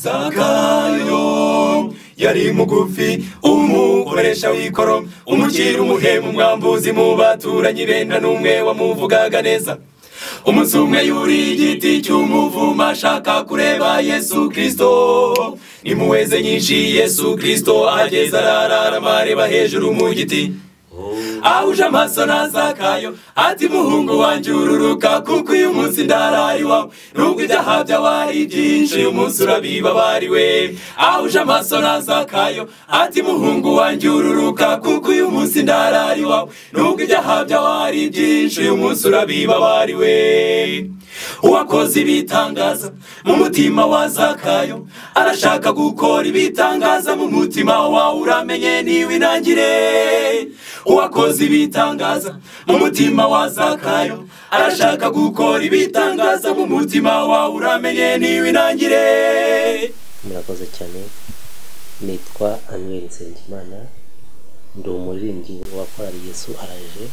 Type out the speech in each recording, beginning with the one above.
Zakayo yari mugufi, umukoresha w'ikoro, umukira, umuhemu, umwambuzi mu baturanyi be, nta n'umwe wamuvugaga neza. Umunsi umwe yuriye igiti cy'umuvumo ashaka kureba Yesu Kristo. Impuhwe nyinshi Yesu Kristo ageze arararama areba hejuru mu giti. Ahuje amaso na Zakayo ati muhungu wanjye ururuka, kuko uyu munsi ndarara iwawe, nubwo ibyaha byawe ari byinshi uyu munsi urabibabariwe. Ahuje amaso na Zakayo ati muhungu wanjye ururuka, kuko uyu munsi ndarara iwawe, nubwo ibyaha byawe ari byinshi uyu munsi urabibabariwe. Uwakoze ibitangaza mu mutima wa Zakayo arashaka gukora ibitangaza mu mutima wawe, uramenye niwe intangire. Uwakoze ibitangaza mu mutima wa Zakayo arashaka gukora ibitangaza mu mutima wawe, uramenye niwe intangire. Murakoze cyane. Nitwa Anuel Nsengimana, ndi umuririmbyi wa korali Yesu Araje,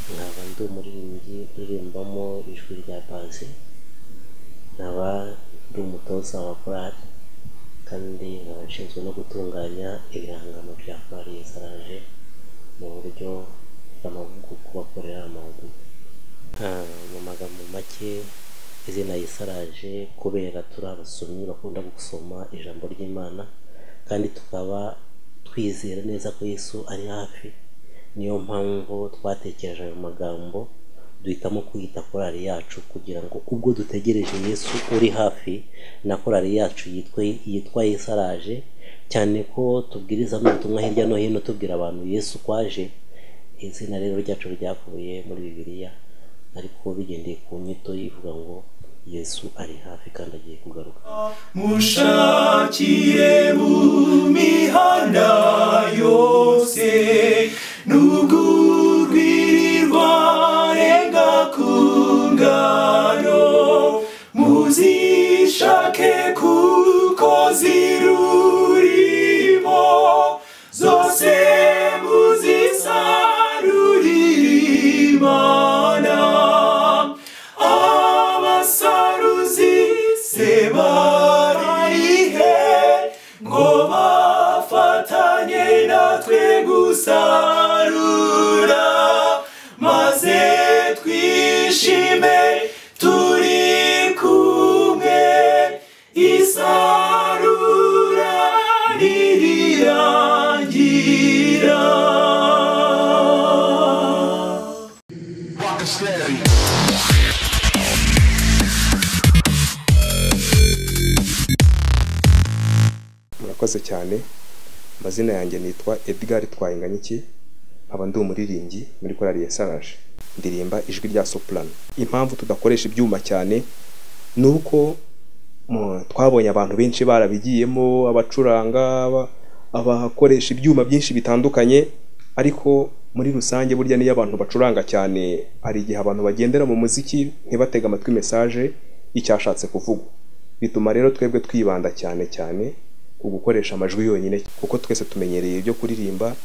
nkaba ndi umuririmbyi uririmbamo ijwi rya baze, nkaba ndi umutoza wa korali, kandi nkaba nshinzwe no gutunganya ibihangano bya korali Yesu Araje mu buryo bw'amahugurwa, kubakorera amahugurwa. Mu magambo make, izina Yesu Araje kubera turi abasomyi bakunda gusoma ijambo ry'Imana, kandi tukaba twizera neza ko Yesu ari hafi, niyo mpamvu twatekereje ayo magambo duhitamo kwita korali yacu, kugira ngo ubwo dutegereje Yesu uri hafi na korali yacu yitwa Yesu Araje, cyane ko tubwiriza n'ubutumwa hirya no hino tubwira abantu Yesu kwaje. Izina rero ryacu ryavuye muri Bibiliya, ariko bigendeye ku nyito ivuga ngo Yesu ari hafi kandi agiye kugaruka. Mushakire mu mihanda yose, n'ugurwirirwa renga ku ngano, muzishake kuko zirurimo, zose muzisarurire Imana. Abasaruzi se barihe ngo bafatanye natwe gusarura, maze twishime turi kumwe, isarura ririrangira. Murakoze cyane. Amazina yanjye nitwa Edgar Twayinganyiki, nkaba ndi umuririmbyi muri korali Yesu Araje, ndirimba ijwi rya soprano. Impamvu tudakoresha ibyuma cyane ni uko twabonye abantu benshi barabigiyemo, abacuranga, abakoresha ibyuma byinshi bitandukanye, ariko muri rusange burya niyo abantu bacuranga cyane hari igihe abantu bagendera mu muziki ntibatege amatwi message y'icyashatse kuvugwa. Bituma rero twebwe twibanda cyane cyane ku gukoresha amajwi yonyine, kuko twese tumenyereye ibyo kuririmba.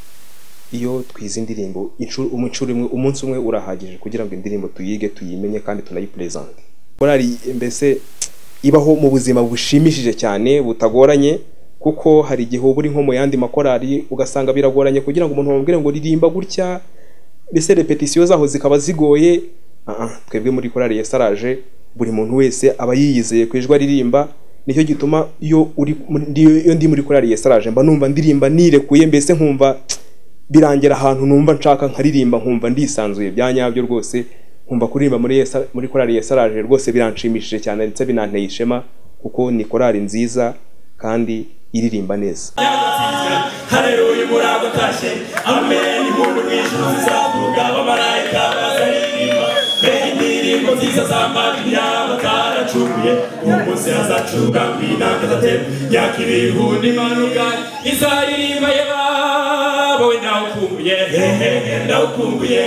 Iyo twize indirimbo inshuro imwe, umunsi umwe urahagije kugira ngo indirimbo tuyige, tuyimenye kandi tunayipresente. Korali mbese ibaho mu buzima bushimishije cyane butagoranye, kuko hari igihe uba uri nko mu yandi makorali ugasanga biragoranye kugira ngo umuntu amubwire ngo ririmba gutya, mbese repetition zaho zikaba zigoye. Twebwe muri korali Yesu Araje buri muntu wese aba yiyizeye ku ijwi aririmba, nicyo gituma iyo ndi muri korali Yesu Araje mba numva ndirimba nirekuye, mbese nkumva birangira ahantu numva nshaka nkaririmba, nkumva ndisanzuye bya nyabyo rwose. Nkumva kuririmba muri korali Yesu Araje rwose biranshimishije cyane, ndetse binanteye ishema, kuko ni korali nziza kandi iririmba neza. Haleluya, murago tashe, amen. Impundu mw'ijuru zizavuga, abamarayika bazaririmba, mbega indirimbo nziza z'amajwi y'abataracumuye. Umunsi azacuga ngwino akazatema, yakirihu n'impanuka izaririmba, yababo we ndawukumbuye, ndawukumbuye,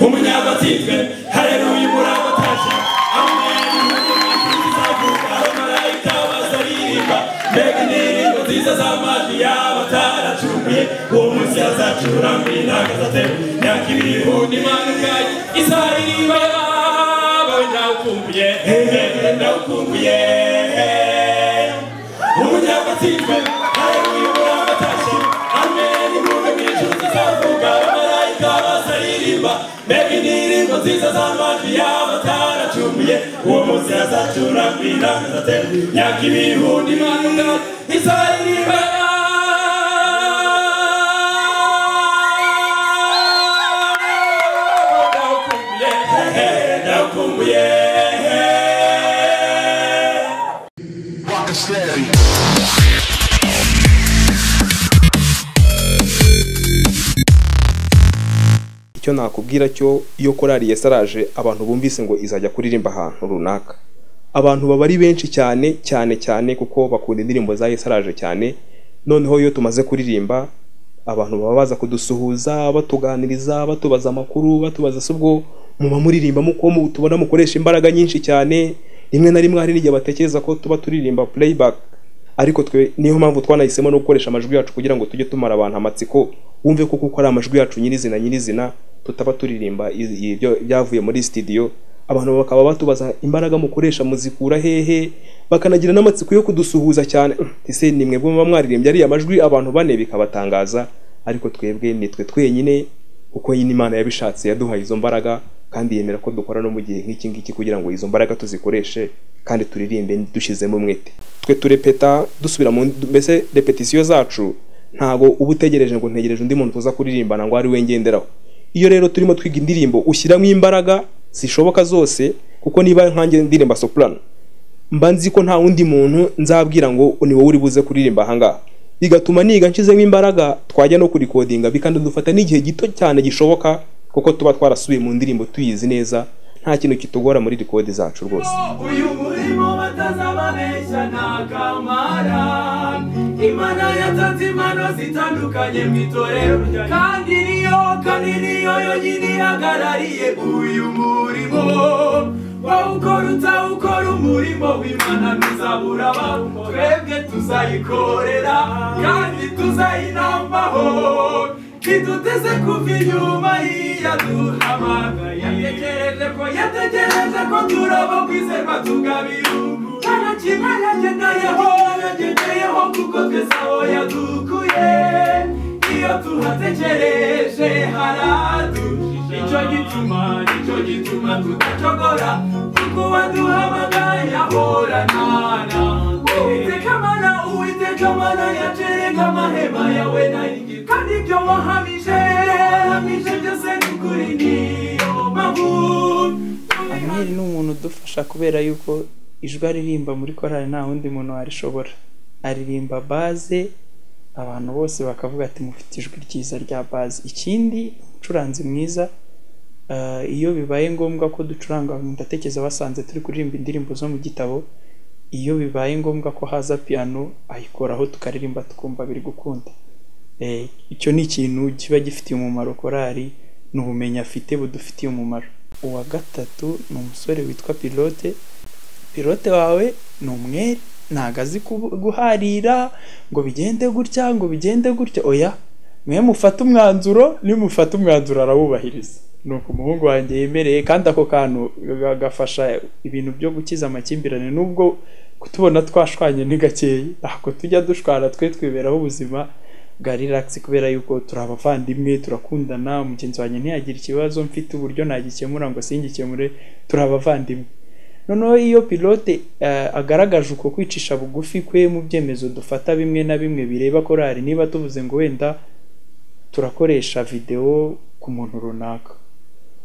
umunyago atsinzwe. Haleluya, murago tashe, amen. Impundu mw'ijuru zizavuga, abamarayika bazaririmba, mbega indirimbo nziza z'amajwi y'abataracumuye. Umunsi azacura ngwino akazatema, yakirihu n'impanuka izaririmba, yababo we ndawukumbuye, ndawukumbuye. Yaratsinzwe. Haleluya, umwami atashye. Amen, impundu mu ijuru zizavuga, abamarayika bazaririmba, mbega indirimbo nziza z'amajwi y'abataracumuye. Uwo munsi azacuranga inanga zatera imyaka ibihumbi, Imana ubwayo izaririmba. Ndagukumbuye, ndagukumbuye. Rock steady. Icyo nakubwira cyo, iyo korali Yesaraje abantu bumvise ngo izajya kuririmba ahantu runaka, abantu baba ari benshi cyane cyane cyane, kuko bakunda indirimbo za Yesaraje cyane. Noneho iyo tumaze kuririmba, abantu baba baza kudusuhuza, batuganiriza, batubaza amakuru, batubaza se ubwo muba muririmba muko tubona mukoresha imbaraga nyinshi cyane. Rimwe na rimwe hari n'igihe batekereza ko tuba turirimba playback, ariko twe niyo mpamvu twanahisemo no gukoresha amajwi yacu kugira ngo tujye tumara abantu amatsiko, wumve ko kuko ari amajwi yacu nyirizina nyirizina, tutaba turirimba ibyo byavuye muri studio. Abantu bakaba batubaza imbaraga mukoresha muzikura hehe, bakanagira n'amatsiko yo kudusuhuza cyane. Ese ni mwebwe muba mwaririmbye ariya majwi abantu bane? Bikabatangaza. Ariko twebwe nitwe twenyine, kuko nyine Imana yabishatse, yaduhaye izo mbaraga kandi yemera ko dukora no mu gihe nk'iki ngiki kugira ngo izo mbaraga tuzikoreshe kandi turirimbe dushyizemo umwete. Twe turepeta dusubira mu mbese repetisiyo zacu, ntago uba utegereje ngo ntegereje undi muntu tuza kuririmbana ngo ari we ngenderaho. Iyo rero turimo twiga indirimbo, ushyiramo imbaraga zishoboka zose, kuko niba nkanjye ndirimba soprano, mba nzi ko nta wundi muntu nzabwira ngo ni wowe uri buze kuririmba ahangaha, bigatuma niga nshizemo imbaraga. Twajya no kurikodinga bikanadufata n'igihe gito cyane gishoboka, kuko tuba twarasubiye mu ndirimbo tuyizi neza, nta kintu kitugora muri record zacu rwose. Uyu murimo batazababeshya ntakamara. Imana yatanze impano zitandukanye mu itorero, kandi niyo yonyine ihagarariye uyu murimo. Wawukora utawukora, umurimo w'Imana ntuzabura abawukora. Twebwe tuzayikorera kandi tuzayinambaho, ntiduteze kuva inyuma y'iyaduhamagaye. Yategereje ko turaba kwizerwa tugabirungu, nta na kimwe yagendeyeho, kuko twese aho yadukuye iyo tuhatekereje haradujije. Nicyo gituma tudacogora, kuko uwaduhamagaye ahorana. Uwiteka Mana yacereka amahema yawe nayo, kandi ibyo wahamije byose ni ukuri, niyo mpamvu. Amweri ni umuntu udufasha kubera yuko ijwi aririmba muri korali nta wundi muntu warishobora. Aririmba bass, abantu bose bakavuga ati: "Mufite ijwi ryiza rya bass." Ikindi, umucuranzi mwiza. Iyo bibaye ngombwa ko ducuranga, ndatekereza basanze turi kuririmba indirimbo zo mu gitabo, iyo bibaye ngombwa ko haza piano ayikoraho, tukaririmba tukumva biri gukunda. Icyo ni ikintu kiba gifitiye umumaro korali, ni ubumenyi afite budufitiye umumaro. Uwa gatatu ni umusore witwa Pilote. Pilote wawe ni umwere, ntabwo azi guharira ngo bigende gutya, ngo bigende gutya, oya. Mwe mufate umwanzuro, nimufate umwanzuro arawubahiriza. Nuko umuhungu wanjye yemereye, kandi ako kantu gafasha ibintu byo gukiza amakimbirane. Nubwo kutubona twashwanye ni gakeya, ntabwo tujya dushwana, twe twiberaho ubuzima bwa relax, kubera yuko turi abavandimwe, turakundana. Mugenzi wanjye ntiyagira ikibazo mfite uburyo nagikemura ngo singikemure, turi abavandimwe. Noneho iyo Pilote agaragaje uko kwicisha bugufi kwe mu byemezo dufata bimwe na bimwe bireba korali, niba tuvuze ngo wenda turakoresha videwo ku muntu runaka,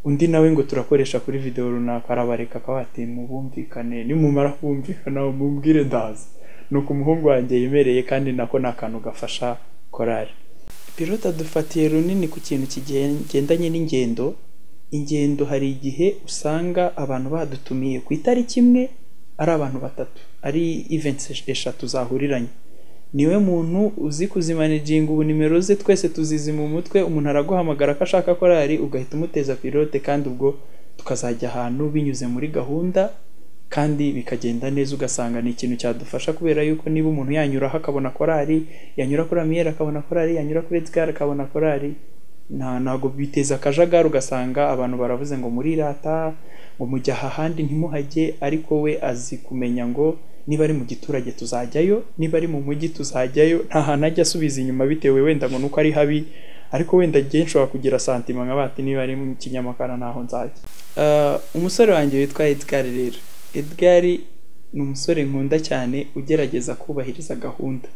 undi nawe ngo turakoresha kuri videwo runaka, arabareka akaba ati: "Mubumvikane, nimumara kumvikana mumbwire ndaza." Nuko umuhungu wanjye yemereye, kandi nako ni akantu gafasha korali. Pilote adufatiye runini ku kintu kigendanye n'ingendo. Ingendo, hari igihe usanga abantu badutumiye ku itariki imwe ari abantu batatu, ari events eshatu zahuriranye. Niwe muntu uzi kuzimanaginga. Ubu nimero ze twese tuzizi mu mutwe. Umuntu araguhamagara ko ashaka korali, ugahita umuteza Pilote, kandi ubwo tukazajya ahantu binyuze muri gahunda kandi bikagenda neza. Ugasanga ni ikintu cyadufasha, kubera yuko niba umuntu yanyuraho akabona korali, yanyura kuri Amiyeri akabona korali, yanyura kuri Edgar akabona korali, ntabwo biteza akajagari. Ugasanga abantu baravuze ngo murirata, ngo mujya aha ahandi ntimuhajye, ariko we azi kumenya ngo Niba ari mu giturage tuzajyayo, niba ari mu mujyi tuzajyayo, nta hantu ajya asubiza inyuma bitewe wenda ngo nuko ari habi, ariko wenda njye nshobora kugira santima nka bati niba ari mu Kinyamakara ntaho nzajya. Umusore wanjye witwa Edgar rero, Edgar ni umusore nkunda cyane ugerageza kubahiriza gahunda,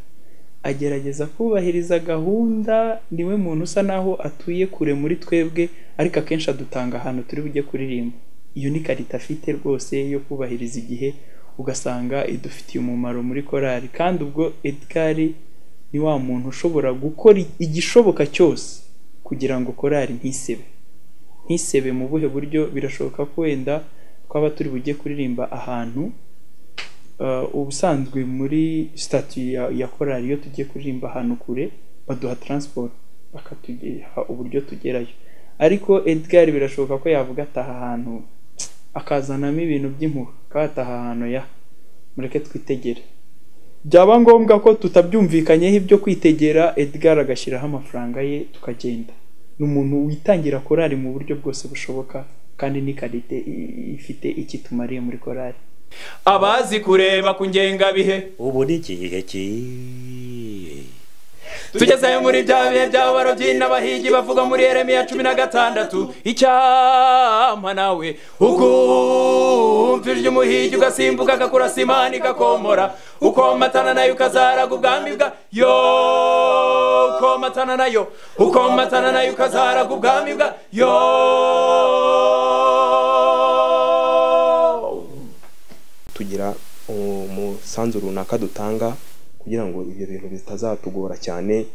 agerageza kubahiriza gahunda. Niwe muntu usa naho atuye kure muri twebwe, ariko akenshi adutanga ahantu turi bujye kuririmba. Iyo ni karita afite rwose yo kubahiriza igihe, ugasanga idufitiye umumaro muri korali. Kandi ubwo Edgar ni wa muntu ushobora gukora igishoboka cyose kugira ngo korali ntisebe. Ntisebe mu buhe buryo? Birashoboka ko wenda twaba turi bujye kuririmba ahantu, ubusanzwe muri statut ya korali iyo tugiye kuririmba ahantu kure baduha transport, bakatugiha uburyo tugerayo. Ariko Edgar birashoboka ko yavuga ataha ahantu akazanamo ibintu by'impuha, akataha ahantu ya mureke twitegere. Byaba ngombwa ko tutabyumvikanyeho ibyo kwitegera, Edgar agashyiraho amafaranga ye tukagenda. Ni umuntu witangira korali mu buryo bwose bushoboka, kandi ni karite ifite ikitumariye muri korali. Abazi kureba ku ngengabihe ubu ni igihe ki tugezeyo muri bya bihe by'abarobyi n'abahigi bavuga muri Yeremiya 16, icyampa nawe ukumva ijwi umuhigi ugasimbuka akakurasa imana igakomora, ukomatana nayo ukazaraga ubwami bwa yo, ukomatana nayo, ukomatana nayo ukazaraga ubwami bwa yo. Tugira umusanzu runaka dutanga kugira ngo ibyo bintu bitazatugora cyane,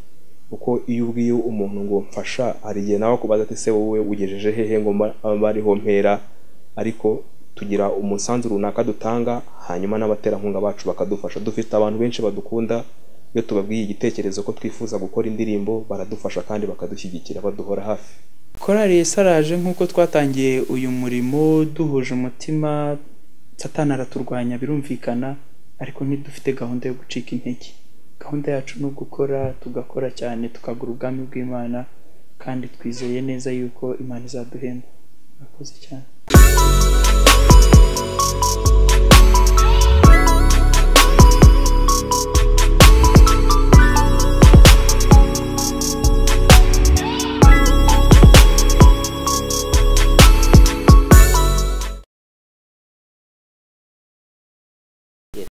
uko iyo ubwiye umuntu ngo mfasha hari igihe nawe akubaza ati se wowe ugejeje hehe ngo bariho mpera, ariko tugira umusanzu runaka dutanga, hanyuma n'abaterankunga bacu bakadufasha. Dufite abantu benshi badukunda, iyo tubabwiye igitekerezo ko twifuza gukora indirimbo baradufasha kandi bakadushyigikira, baduhora hafi. Korali Yesaraje nk'uko twatangiye uyu murimo duhuje umutima, Satani araturwanya birumvikana, ariko ntidufite gahunda yo gucika intege. Gahunda yacu ni ugukora, tugakora cyane, tukagura ubwami bw'Imana, kandi twizeye neza yuko Imana izaduhemba. Murakoze cyane.